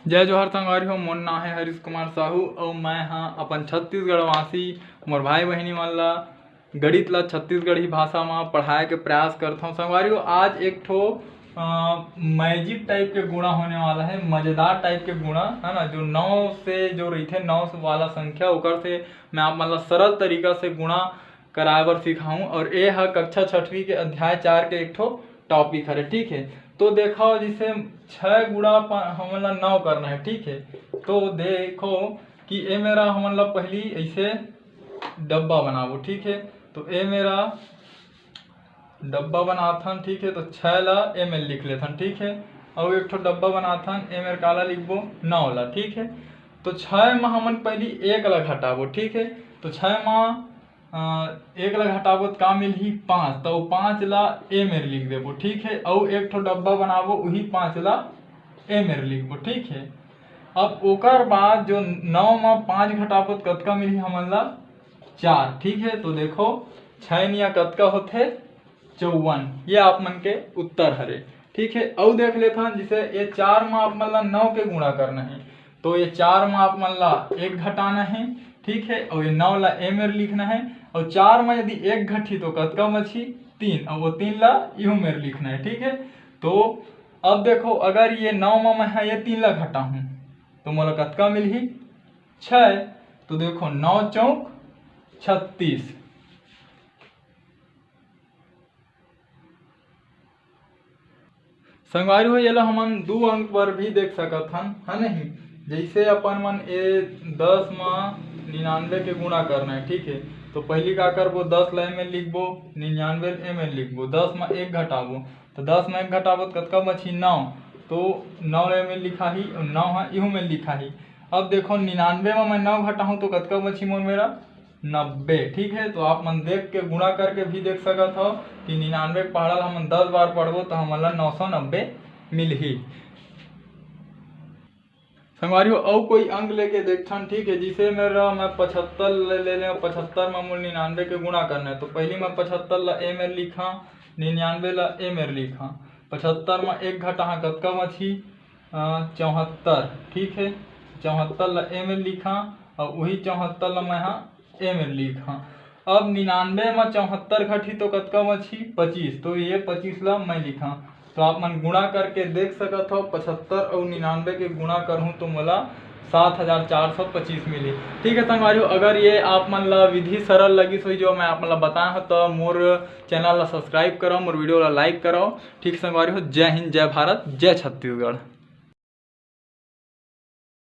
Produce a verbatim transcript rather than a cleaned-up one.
जय जोहार संगवारी हो, मोर नाम है हरीश कुमार साहू अउ मैं हा अपन छत्तीसगढ़ वासी मोर भाई बहिनी मन ला गणित ला छत्तीसगढ़ी भाषा मा पढ़ाए के प्रयास करथौं। संगवारी हो, आज एक ठो अ, मैजिक टाइप के गुणा होने वाला है, मजेदार टाइप के गुणा, है ना, जो नौ से जो रहिथे, नौ वाला संख्या, ओकर से मैं आप मन ला सरल तरीका से गुणा कराए बर सिखाऊं। और ये ह कक्षा छठवीं के अध्याय चार के एक ठो टॉपिक हरे, ठीक है। तो देखो, जैसे छः गुणा प-, हमन ला नौ करना है, ठीक है। तो देखो कि ए मेरा हमन ला पहली ऐसे डब्बा बनाबो, ठीक है। तो ए मेरा डब्बा बनाथन, ठीक है। तो छः ला ए मेर लिख लेथन, ठीक है। और एक ठो डब्बा बनाथन, ए मेर काला लिखबो, नौ ला, ठीक है। तो छः में हमन पहली एक ला घटाबो, ठीक है। तो छः में अ, एक ला घटाबो त का मिलही? पाँच। तो पाँच ला ए मेर लिख देबो, ठीक है। अउ एक ठो डब्बा बनाबो, उही पाँच ला ए मेर लिखबो, ठीक है। अब ओकर बाद जो नौ मा पाँच घटाबो त कतका मिलही हमन ला? चार, ठीक है। तो देखो, छः निया कतका होथे? चौवन। ये आप मन के उत्तर हरे, ठीक है। अउ देख लेथन, जैसे ये चार मा आप मन ला नौ के गुणा करना है, तो ये चार मा आप मन ला एक घटाना है, ठीक है, और ये नौ ला ए मेर लिखना है। और चार मा यदि एक घटी तो कतका बची? तीन। और वो तीन ला इहू मेर लिखना है, ठीक है। तो अब देखो, अगर ये नौ मा मैं हा ये तीन ला घटाहूँ तो मोला कतका मिलही? छः। तो देखो, नौ चौक छत्तीस। संगवारी हो, येला हमन दू अंक पर भी देख सकत हन, है नहीं? जैसे अपन मन ए दस मा निन्यानवे के गुणा करना है, ठीक है। तो पहली का करबो, दस ला ए मेर लिखबो, निन्यानवे ला ए मेर लिखबो, दस मा एक घटाबो, तो दस मा एक घटाबो तो कतका बची? नौ। तो नौ ला ए मेर लिखाही, नौ हा इहू मेर लिखाही। अब देखो, निन्यानवे मा मैं नौ घटाहूँ तो कतका बची मोर मेरा? नब्बे, ठीक है। तो आप मन देख के गुणा करके भी देख सकत हो कि निन्यानवे के पहाड़ा ला हमन दस बार पढ़बो तो हमन ला नौ सौ नब्बे मिलही। संगवारी हो, अउ कोई अंक लेके देखथन, ठीक है। जिसे मेरा मैं पचहत्तर ले, ले लें, पचहत्तर मा मोर निन्यानवे के गुणा करना है, तो पहली मैं पचहत्तर ला ए मेर लिखा, निन्यानवे ला ए मेर लिखा, पचहत्तर मा एक घटाहा कतका बची? अ, चौहत्तर, ठीक है। चौहत्तर ला ए मेर लिखा और वही चौहत्तर ला मैं हा ए मेर लिखा। अब निन्यानवे मा चौहत्तर घटी तो कतका बची? पच्चीस। तो ये पच्चीस ला मैं लिखा। तो आप मन गुणा करके देख सकत हो, पचहत्तर और निन्यानवे के गुणा करहूँ तो मोला सात हजार चार सौ पच्चीस मिली। ठीक है संगवारी हो, अगर ये आप मन ला विधि सरल लगिस होही जो मैं आप मन ला बताए हव, तो मोर चैनल ला सब्सक्राइब करो, मोर वीडियो ला लाइक करो। ठीक संगवारी हो, जय हिंद, जय भारत, जय छत्तीसगढ़।